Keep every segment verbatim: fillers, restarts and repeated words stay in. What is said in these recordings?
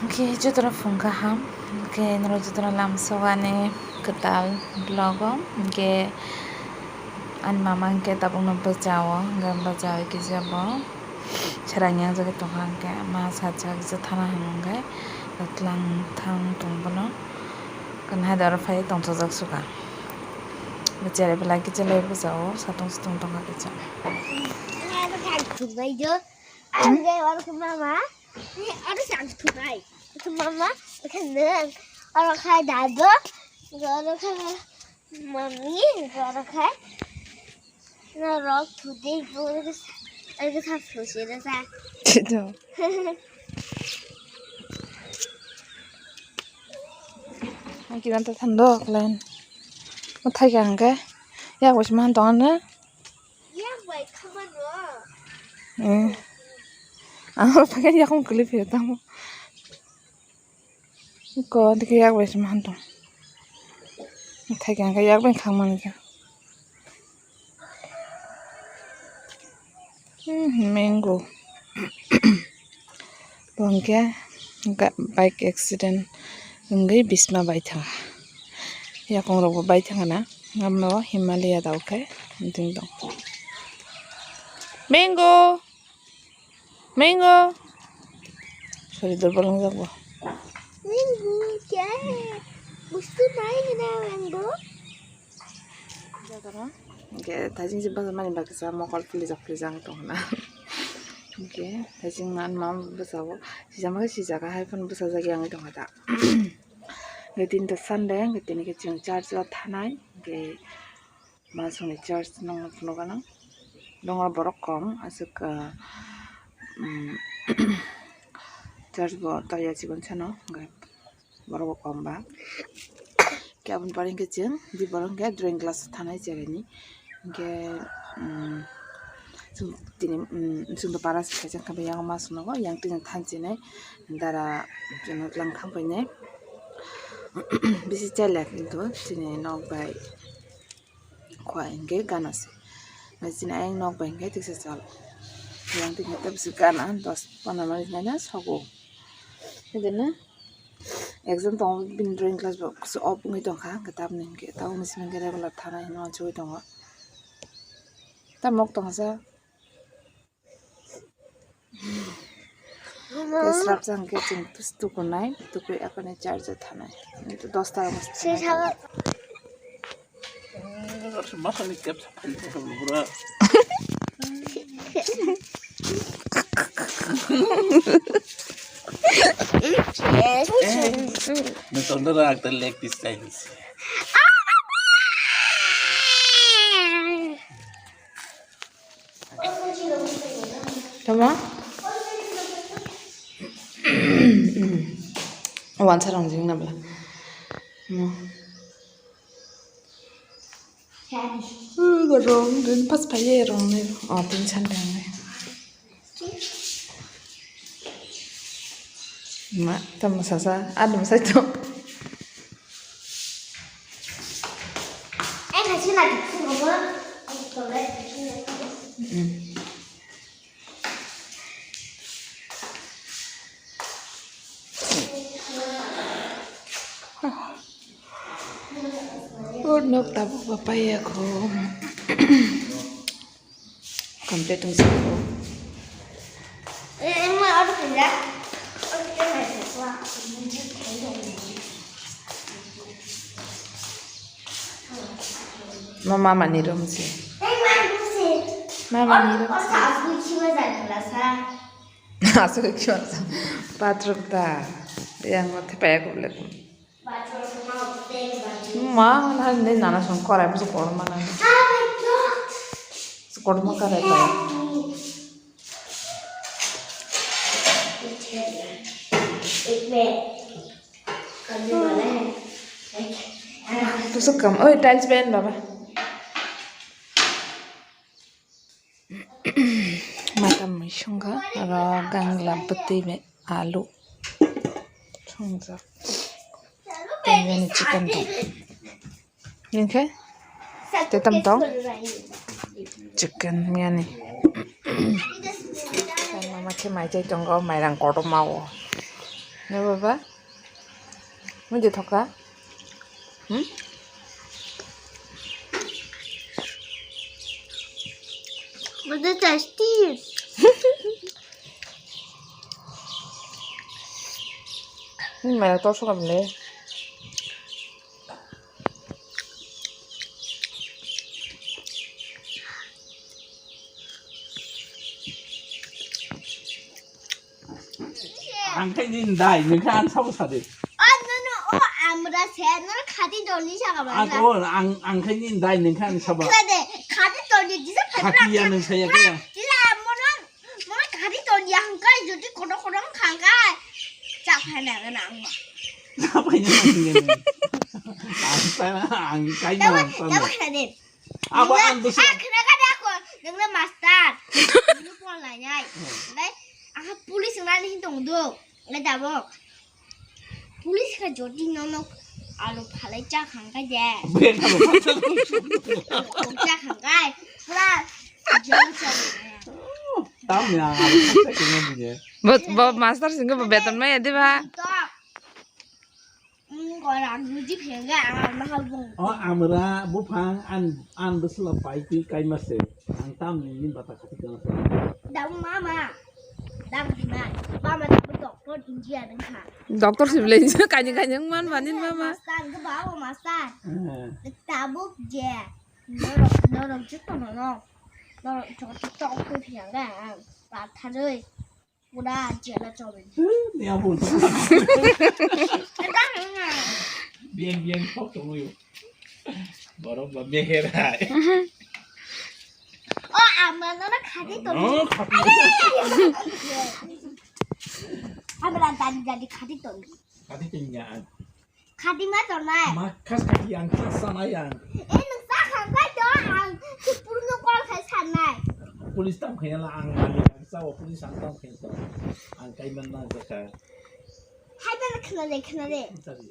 Hwnkhe jotono phung kaham, hwnkhe norok jotono lamsokani kwtal vlog o, hwnkhe ani mama hwnkhe tabukno bwchao, hwnkhe bwchao kisa bo serang yang jagwi tongkha, hwnkhe ma sajak kisa thana hinwi hwnkhe twlang thang tong bono, hwnkhe hai oro phai tongthokjak suka, bwchari belai kisa le bwchao satung sutung tongkha kisa. Ang khe oro khe mama, oro se ang thunai. Mama, khe nwng, oro khe dado, oro khe mami, oro khe norok thudi, oro khe sa thusi rwsa. Chido. Ang kiran ta thando klan. Mo thai ka hangke. Ya wis man tong na. Yak bai khamano. Eh. Ang oro pakai yakung kuli phir tamo. Ko dikhe yak bai sima hanto. Thai khe yak bai khang man khe. Hmm, mango. Bo hwnkhe ga-, bike accident wngwi bisma bai thangkha. Yakung rokbo bai thangkha na. Ngam no Himalaya dao khe wngtong. Mango. Mango. Sorry, durbol wngjak bo. Mango, kya hai? Kuch to nahi hai na mango. Hwnkhe thaijing se bwsa mani bagwi sa mokol philijak philijak wng tongkha na. Hwnkhe thaijing nan ma bwsa o sijama khe sijak hai phano bwsajak ya wngwi tongkha da. Hwnkhe tini to Sunday, hwnkhe tini khe chwng church o thanai, hwnkhe Masongni church nongno phunukgano. Nongno borok kom aswk, ah, um, church bo taiya chikon sano, hwnkhe borok bo kom ba. Khe aboni pore hwnkhe chwng di borok hwnkhe drawing class thanai cheraini. Hwnkhe, um, chwng tini, um, chwngno para se khaijak kha, yang mas nogo, yang tini thansinai dara chwngno tlang thang painai. Bisi chaliya kintu chini nok bai. Khua hwnkhe gana se. Nai chini ayang nok bai hwnkhe tiksa chal. Yang tini tebsi gana dos pondro minute naina sogo. Hidini exam tongo bini drawing class bo off wngwi tongkha. Hwnkhe tamni hwnkhe tabukni simi hwnkhe regular thana hinwi uansugwi tongo. Tamo mok tongsa. Tei srapsa hwnkhe chwng tus-, tukunai, tukui aphani charge o thanai. Dos ta. Nonton rak ta leg piece Chinese. Tama? Wansa rong jing nabla. Mo. Rong din pas paye rong ne. Oh, tin chan rong ne. Ma, tamo sasa, ado masai to. Ai, nasi na dikit ngomong. Ai, tolong. Hmm. Oh, nok tabuk ba paiya kho. Complete wng sukgo. Mo mama ni room se. Mama ni room se. Aswk khe masa. Bathroom ta. Yang mo thepaya kho le. Ma, na, ne, nana song korai, busu kotor ma, nana. Busu kotor ma, korai, korai. Busu kam, oi, tiles ben, baba. Mata mui songkha, oro gangla bwtwi bai alu songjak. Tei bini chicken tong. Hinkhe tei tam tong chicken miyani. Mama khe mai chai tongo, mairang kotorma o. Ya baba. Mui de thoka. Hmm? Mui de tasty. Ni maya to sokam le. Ang khai nini dai, nung kha ang sabo sadi. O, no, no, o, amra se, no, khati doni saka ba. Ang, o, ang, ang khai nini dai, nung kha ang sabo. Khati, khati doni, disa khati ya nung saya kaya. Disa mono, mono khati doni ang kai, jodi kono kono khang kai. Chak hai na na ang ma. Chak hai na na. Ang sai na, ang kai na, ang sai na. Abo ang bwswk. Ah, khna kha de ako, nungno master. Nungno pol lainai. Nai, aha police nani hin tong do. Nai dabo. Police kha jodi nono alo phalai cha khang kai de. Beng alo phalai. Cha khang kai. Pura jalo cha. Tam ya, alo phalai khe nang bini. Bo, bo master singko bo beton maya de ba? Tok. O amra buphang an, an bwsla pai twi kaima se. Ang tamni ni bata khati kana se. Dam mama. Dam dima. Mama dam doctor engineer wngkha. Doctor sibilai kaini kaini wngman mani mama. Master, baba master. Eh. Tabuk je. Norok, norok joto no. Norok joto tok twi phiyang ga. Patharoi. Pura jela chobin. Ni abun. Biang biang kok tong yo. Borok ba meher hai. O ama no na khadi to. No, khadi. Ama dan dan jadi khadi to. Khadi to nya. Khadi ma tonai. Ma khas khadi ang khas sanai ang. Eh, nung sa khang kai to ang. Purno kol khai sanai. Police tam khai la ang mali ang sa o police ang tam khai to. Ang kai man na jaka. Hai ba khna de khna de. Tadi.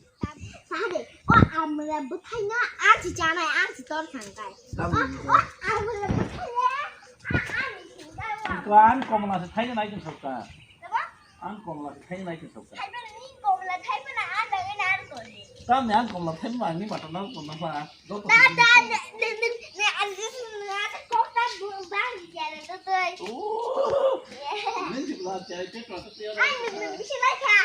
Sa de. O amra bwthai na a chi chanai a chi tor khang kai. Tam. O, o amra bwthai na a a ni khang kai wa. Kuan komla se thai na nai kin sokka. Daba? Ang komla khe khaina nai khe sokha. Khaibani komla khaibana ang dagwi na ang koni. Tamni ang komla khaima ang ni mata na komla pha. Joto Da, da, ne, ne, ne, ne, ang ni ni na kok ta bu bang ya na to toi. Oh. Ni jibla chai ke ka to ya. Ang ni ni ni lai kha.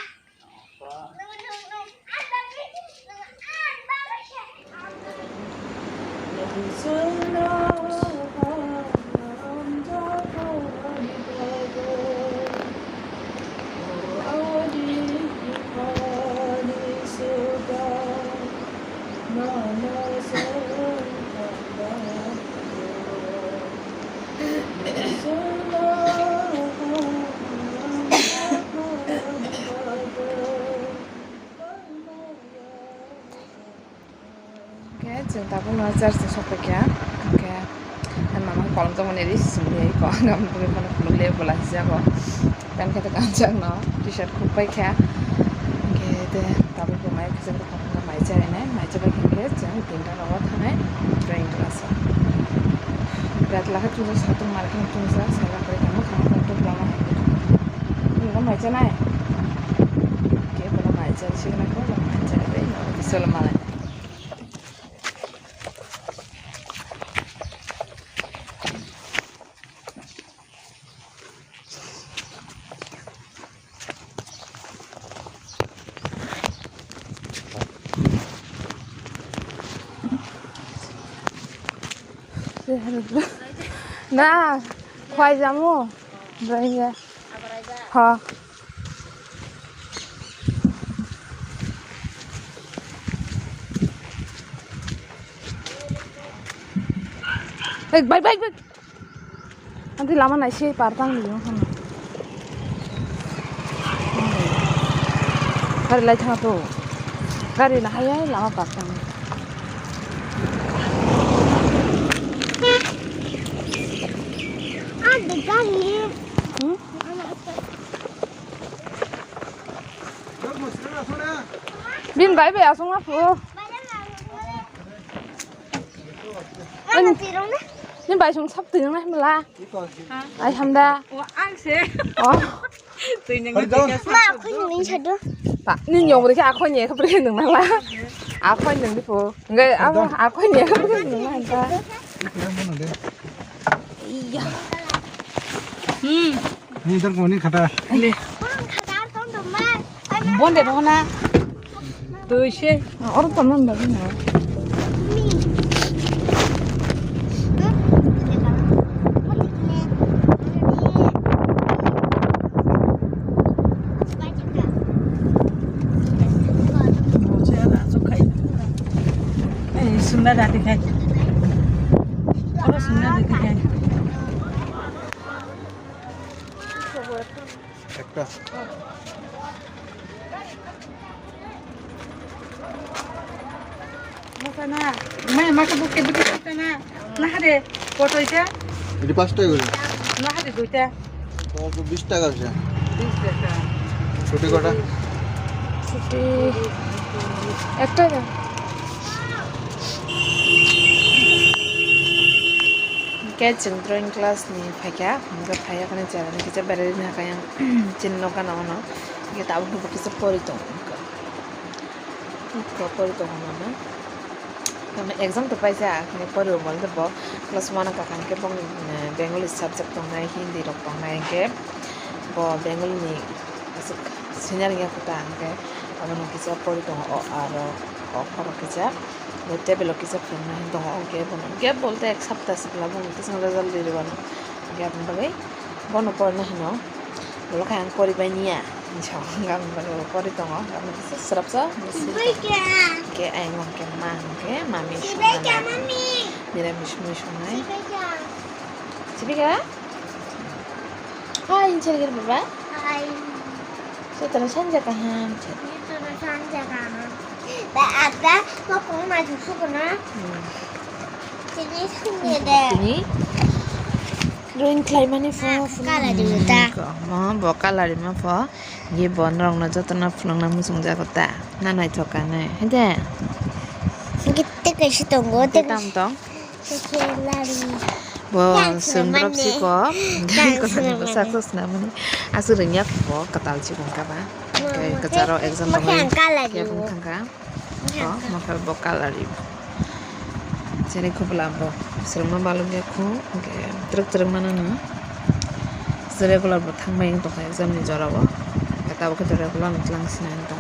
Pa. Ni ni ni. Ang dagwi ni ni ang dagwi kha. Hwnkhe chwng tabukno church-o sokphaikha, hwnkhe ani mama kolom tongmani ri simi ko ang bwrwi phano phunukle bwla hijago. Pant khe kanjakno, t-shirt khukpaikha. Hwnkhe tei tabukbo mai khwchangtong mai charinai, mai chabaikhe hwnkhe chwng tinta rogo thanai drawing class-o. Birat lakhe chwngno satung markhe chwngsa sala kwrwi kha mwkhang tongthok lama hai. Chwngno mai chanai. Hwnkhe bono mai chari signai kho, mai chari bai no bisola malai. Na, khwai jamu. Bwrwi ya. Ha. Hey, bike, bike, bike. Nanti lama naisi par tang di, no? Gari lai thang to. Gari na haya lama par tang. Ah, the gari. Hmm? Bin bai bai asong ma phu. Ani tirong na? Ni bai song sap tirong na mala. Ai hamda. O ang se. Oh. Ma, akhoi nwng sadu. Ta, ni nyong rikhe akhoi ni ekhe bwrwi nwng nangla. Akhoi nwng di pho. Ngai abo akhoi ni ekhe bwrwi nwng nangla. Iya. Hmm. Ni tar koni khata. Le. Bonde rohona. Twi se. Oro to non da na. Sunda dati khai. Oro sunda dati khai. Ekta. Masa na, mai masa buke buke kita na, na hade koto ita? Ini pas tayo gula. Na hade duita? Pas bish taka hoise. Bish taka. Chuti kota? Chuti ekta da. Hingke chwng drawing class ni phaikha, hingke phaiya khani chwla ni kisa berai rina kaya chini nokha no ono, hingke tabuk bo kisa pori tongo. Iko pori tongo mama. Tamo exam to paisa, hingke pori o bol bo class one o kakha hingke bong, eh, Bengali subject tongnai, Hindi rok tongnai hingke bo Bengali ni aswk senior wngya kota hingke abono kisa pori tongo o aro o khoro kisa bo table o kisa phunuknai tongo o gap bono gap bolte ek sapta se pwla bo kisa result rirwano hingke aboni bagwi bono porina hino. Ulo khe ang poribai niya. Hinwi sa ang pori tongo. Ang kisa srapsa. Ke ayang ke ma ke mami. Nira mishmui sonai. Sibika? Hai, inchir gir baba. Hai. Sotro sanja kaham. Sotro sanja kaham. Ba ada mau kong maju suku na. Sini sini deh. Ini. Drawing khlaimani pho, hmm, phunukmani. Kalari ta. Mo bo kalari ma pho. Ye bo norokno jotono phunukna muchungjago ta. Na naithok kanwi. Hede? Gitte kaisi tongo, te tam tong. Te khe lari. Bo swngrok siko. Tang swnamani. Success namani. Aswk rwngya bo kwtal chikon kaba. Mo, mo, kwcharo te, exam mo, rwngwi. Thangka lagi. Khe bo. Thangka. Bo, mokhe bo colour ri. Chini khobla bo. Selma balok ya khu, hwnkhe twrwk twrwk mano no. Regular bo thangbai wng tongkha exam ni jora o. Tabuk khe regular no tlang sinai wng tong.